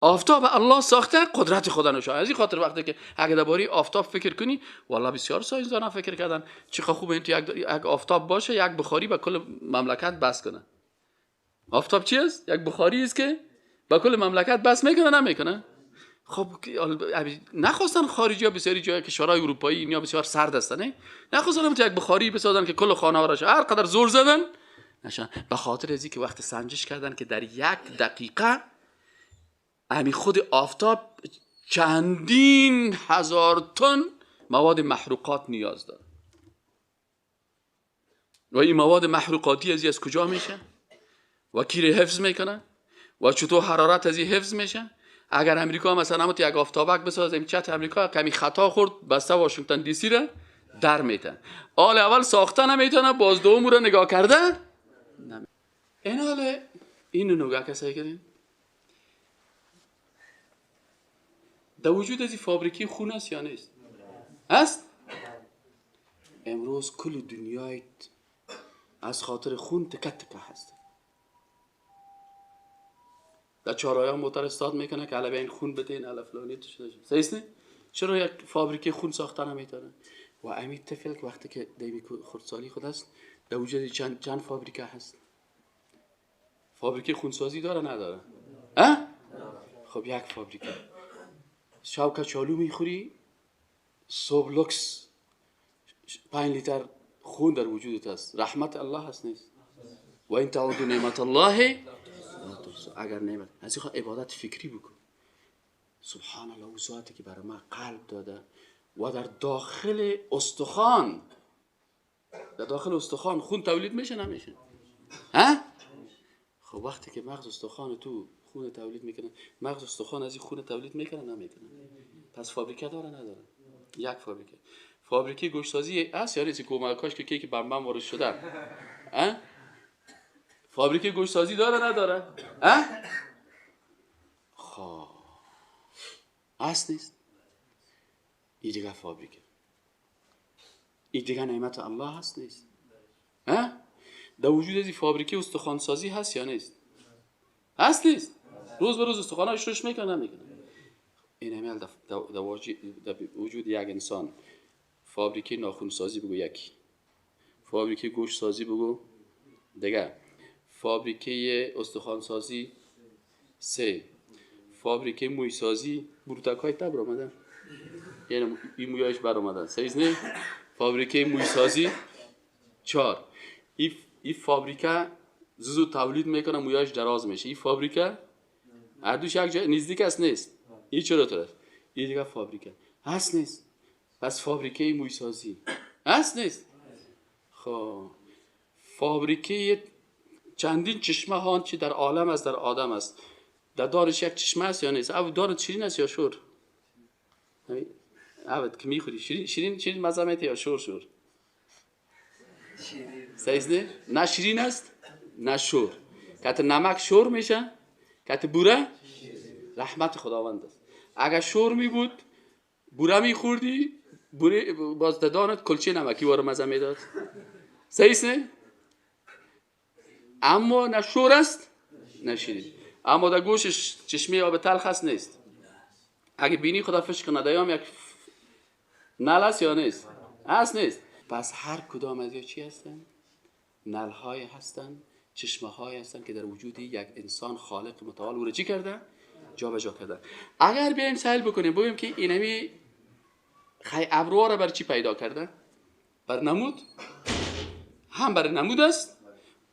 آفتاب الله ساخته، قدرت خدا نشان. از این خاطر وقتی که اگه درباره آفتاب فکر کنی، والله بسیار ساینسدانا فکر کردن چقدر خوب این تو یک آفتاب باشه، یک بخاری به کل مملکت بس کنه. آفتاب چی است؟ یک بخاری است که به کل مملکت بس میکنه، نمیکنه؟ خب نخواستن خارجی ها، بسیاری جای کشورهای اروپایی اینا بسیار سرد هستن، نه؟ نخواستن هم یک بخاری بسازن که کل خانه ها را هر قدر زور زدن نشن. به خاطر از اینکه وقت سنجش کردن که در یک دقیقه همین خود آفتاب چندین هزار تن مواد محروقات نیاز داره و این مواد محروقاتی از کجا میشه و کی ره حفظ میکنه و چطور حرارت از این حفظ میشه. اگر امریکا مثلا هم یک آفتابک بسازه، این چت امریکا کمی خطا خورد بسته واشنگتن دی سی را در میتن. آل اول ساخته نمیتونه، باز دوم رو نگاه کرده نمی. این حال اینو نگاه کسایی کردین در وجود از این فابریکی خون است یا نیست؟ هست؟ امروز کل دنیایت از خاطر خون تکه تکه هست. در چهارراه موتر استاد میکنه که علاوه این خون بده، این فلانی تو شده. صحیح نه؟ چرا یک فابریکه خون ساخته نمیتونه؟ و امید طفل که وقتی که دیمی خردسالی خود است در وجود چند فابریکه هست؟ فابریکه خونسازی داره نداره؟ اه؟ خب یک فابریکه. شب کچالو میخوری، صبح لکس 5 لیتر خون در وجودت است. رحمت الله هست نیست؟ و این تعود نعمت الله اگر نعمت از این عبادت فکری بکن. سبحان الله، او ذاتی که برای من قلب داده و در داخل استخوان، در داخل استخوان خون تولید میشه نمیشه؟ ها؟ خب وقتی که مغز استخوان تو خون تولید میکنه، مغز استخوان از این خون تولید میکنه نمیکنه؟ پس فابریکه داره نداره؟ یک فابریکه. فابریکه گوشتسازی است یا نیست؟ کمکاش که کیک بمبم وارد شده. ها؟ فابریکه گوشتسازی داره نداره؟ ها؟ خب هست نیست؟ این دیگه فابریکه، این دیگه نعمت الله هست نیست؟ ها؟ در وجود از این فابریکه استخوانسازی هست یا نیست؟ هست نیست؟ روز به روز استخوان‌هاش رشد میکنه نمیکنه؟ این عمل در وجود یک انسان فابریکه ناخنسازی بگو یکی، فابریکه گوشت سازی بگو دیگه، فابریکه استخوانسازی سه، فابریکه موی سازی بروتک های تبر آمدن، یعنی این مویایش بر آمدن، صحیح نه؟ فابریکه موی سازی 4. این فابریکه زود تولید میکنه، مویاش دراز میشه. این فابریکه هر دوش یک جای نزدیک است نیست؟ این چرا طرف؟ این دیگه فابریکه هست نیست؟ پس فابریکه مویسازی هست نیست؟ خب فابریکه چندین چشمه ها چی در عالم است، در آدم است. در دارش یک چشمه است یا نیست؟ او دار شیرین است یا شور؟ او که میخوری شیرین شیرین شیرین مزه میده یا شور شور؟ صحیح نه؟ نه شیرین است نه شور. کت نمک شور میشه، کت بوره رحمت خداوند است. اگر شور می بود بوره میخوردی، بوره باز دانت کلچه نمکی وارو مزه میداد. صحیح نه؟ اما نه شور است نه شیرین. اما در گوشش چشمه آب تلخ است نیست؟ اگه بینی خدا فش کنه دیام یک نل است یا نیست؟ هست نیست؟ پس هر کدام از یا چی هستن؟ نلهای هستن، چشمه های هستن که در وجود یک انسان خالق متعال او را چی کرده؟ جا به جا کرده. اگر بیایم سهل بکنیم بگیم که اینمی خی ابروها را بر چی پیدا کرده؟ بر نمود، هم بر نمود است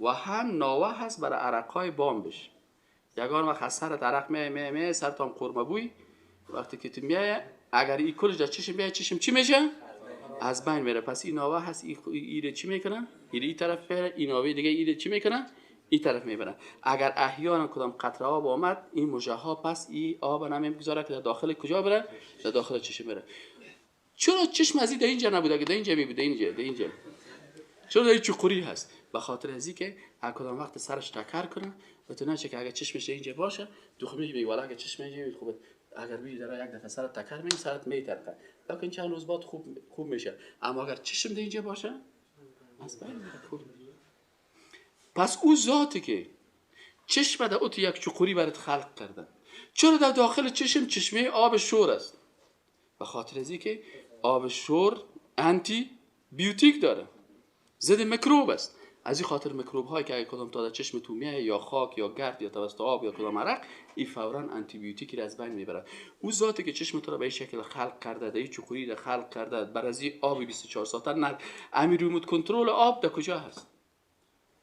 و هم ناوه هست بر عرقهای بامبش. یگان وقت از سرت عرق می می می سرتام قرمه بوی، وقتی که تو میای اگر این کلش در چشم بیای چشم چی میشه؟ از بین میره. پس این ناوه هست، ایره چی میکنه؟ ایره این طرف میره، این ناوه دیگه ایره چی میکنه؟ این طرف میبره. اگر احیانا کدام قطره آب آمد، این مژه ها پس این آب نمیگذاره که در داخل کجا بره؟ در داخل چشم بره. چرا چشم از این در اینجا نبوده؟ در اینجا می بوده، اینجا، در اینجا. چرا در این چقوری هست؟ به خاطر از اینکه هر کدام وقت سرش تکر کنه و تو نشه که اگر چشمش اینجا باشه تو خب میگی والا اگر چشم اینجا خوبه، اگر بی در یک دفعه سرت تکر می سرت میترکه، لکن چند روز بعد خوب میشه. اما اگر چشم در اینجا باشه از بین میره. پس او ذاتی که چشم در اوت یک چقوری برات خلق کرده چرا در داخل چشم چشمه آب شور است؟ به خاطر از که آب شور انتی بیوتیک داره، ضد میکروب است. از این خاطر میکروب هایی که اگه کدام تا در چشم تو میای، یا خاک یا گرد یا توسط آب یا کدام عرق، این فورا انتی بیوتیک را از بین میبره. او ذاتی که چشم تو را به این شکل خلق کرده، در این چخوری را خلق کرده، بر از این آب 24 ساعته نه، امی ریموت کنترل آب در کجا هست؟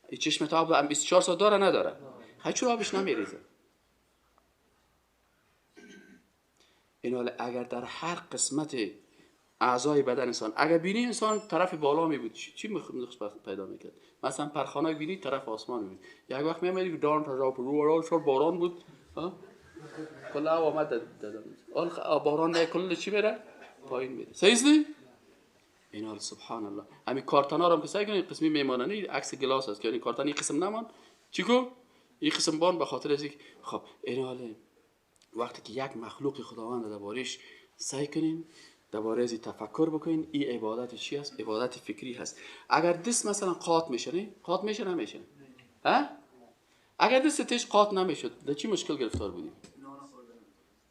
این چشم تو آب 24 ساعت داره نداره؟ خیلی چرا آبش نمیریزه؟ این حال اگر در هر قسمت اعضای بدن انسان، اگر بینی انسان طرف بالا می بود چی پیدا میکرد؟ مثلا پرخانه بینی طرف آسمان می بود. یک وقت می که دان تا رو رو باران بود، کلا آمد دادن باران نه، کل چی میره پایین میره. صحیح است؟ این حال سبحان الله. همین کارتنا رو هم که سعی کنید قسمی میماننی عکس گلاس است که یعنی کارتن این قسم نمان چی کو این قسم بان، به خاطر از خب این حال وقتی که یک مخلوق خداوند دربارش سعی کنین درباره از تفکر بکنین، این عبادت چی است؟ عبادت فکری هست. اگر دست مثلا قاط میشه، نه قاط میشه نمیشه؟ ها؟ اگر دست تش قاط نمیشد در چی مشکل گرفتار بودی؟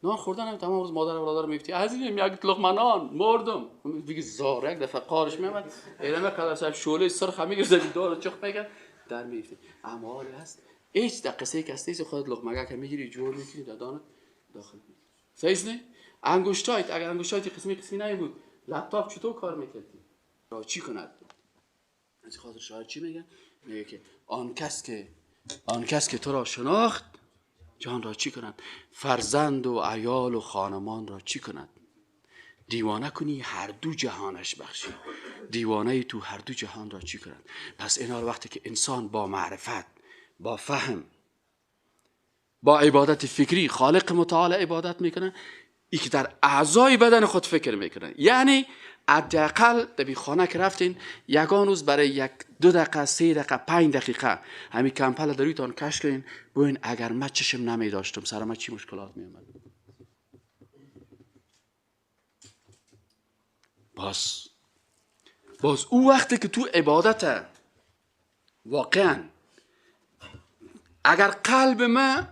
نان خوردن هم تمام روز مادر و برادر میگفتی عزیزم یک لقمه نان مردم، میگه زار یک دفعه قارش میامد اینم قدر صاحب شعله سرخ میگرفت دار چخ میکرد در میفتی. اما حال هست هیچ دقیقه که هستی خودت لقمه که میگیری جور میکنی در دانت داخل میکنی. صحیح نه؟ انگشتایت اگر انگشتایت قسمی قسمی نبود لپتاپ چطور کار میکردی؟ چی کند؟ از خاطر شاعر چی میگه؟ میگه که آن کس که تو را شناخت جان را چی کند؟ فرزند و عیال و خانمان را چی کند؟ دیوانه کنی هر دو جهانش بخشی، دیوانه تو هر دو جهان را چی کند؟ پس اینا رو وقتی که انسان با معرفت، با فهم، با عبادت فکری خالق متعال عبادت میکنه، ای که در اعضای بدن خود فکر میکنه، یعنی حداقل در خانه که رفتین یگان روز برای 1 2 دقیقه 3 دقیقه 5 دقیقه همین کمپل در رویتان کش کنین، ببین اگر من چشم نمی داشتم سر من چی مشکلات می آمد. باز او وقتی که تو عبادت واقعا اگر قلب من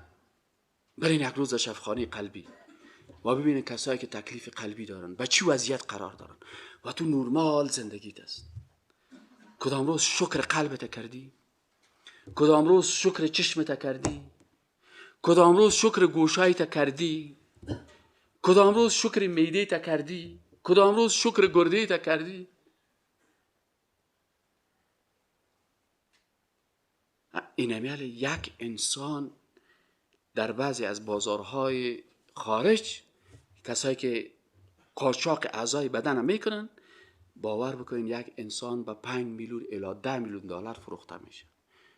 برین یک روز شفخانه قلبی و ببینید کسایی که تکلیف قلبی دارن به چی وضعیت قرار دارن و تو نورمال زندگیت است. کدام روز شکر قلبت کردی؟ کدام روز شکر چشمت کردی؟ کدام روز شکر گوشایت کردی؟ کدام روز شکر معده‌ت کردی؟ کدام روز شکر گرده‌ت کردی؟ این یک انسان در بعضی از بازارهای خارج کسایی که قاچاق اعضای بدن هم میکنن، باور بکنین یک انسان به 5 میلیون الی 10 میلیون دلار فروخته میشه.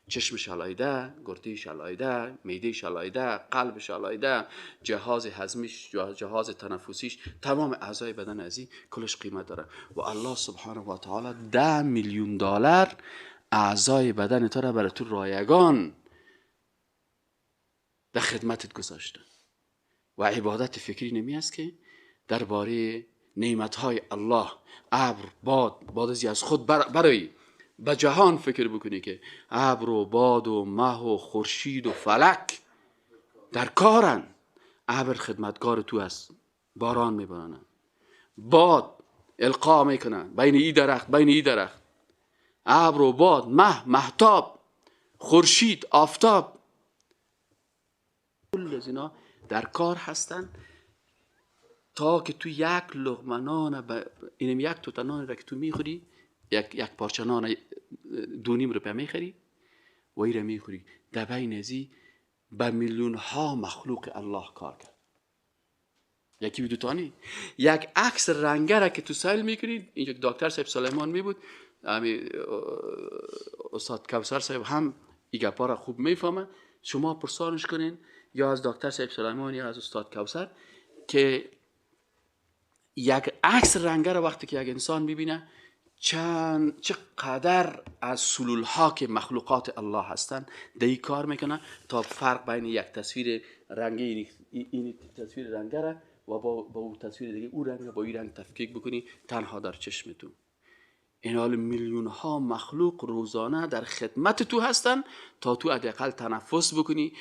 چشمش علایده، گردهش علایده، معدهش علایده، قلبش علایده، جهاز هضمیش، جهاز تنفسیش، تمام اعضای بدن ازی کلش قیمت داره. و الله سبحانه و تعالی 10 میلیون دلار اعضای بدن تو را برای تو رایگان در خدمتت گذاشته. و عبادت فکری نمی است که درباره نعمت‌های الله، ابر، باد، باد از خود برای به جهان فکر بکنی که ابر و باد و مه و خورشید و فلک در کارن. ابر خدمتگار تو است، باران میبارانه، باد القا میکنه بین ای درخت بین ای درخت، ابر و باد، مه، مهتاب، خورشید، آفتاب، کل از اینا در کار هستن تا که تو یک لقمه نان، اینم یک توته نان را که تو میخوری، یک پارچه نان 2.5 روپیه میخری و ای را میخوری، در بین ازی به میلیون ها مخلوق الله کار کرد. یکی دو تانی یک عکس رنگه را که تو سیل میکنی، اینجا دکتر صاحب سلیمان می بود، استاد کوثر صاحب هم این گپا را خوب میفهمه، شما پرسانش کنین یا از دکتر صاحب سلیمان یا از استاد کوثر که یک عکس رنگه را وقتی که یک انسان میبینه چقدر از سلول ها که مخلوقات الله هستن دی کار میکنه تا فرق بین یک تصویر رنگی این تصویر رنگه را و با او تصویر دیگه او رنگ با این رنگ تفکیک بکنی تنها در چشم تو. این حال میلیون ها مخلوق روزانه در خدمت تو هستن تا تو حداقل تنفس بکنی.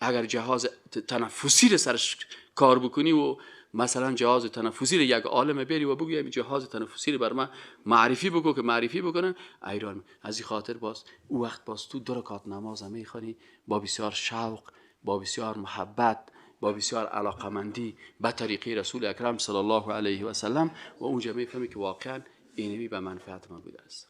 اگر جهاز تنفسی رو سرش کار بکنی و مثلا جهاز تنفسی رو یک عالم بری و بگوی این جهاز تنفسی رو بر من معرفی بکن که معرفی بکنه ایران. از این خاطر باز او وقت باز تو 2 رکعت نماز میخوانی با بسیار شوق، با بسیار محبت، با بسیار علاقمندی به طریقه رسول اکرم صلی الله علیه و سلم، و اونجا میفهمی که واقعا اینمی به منفعت ما بوده است.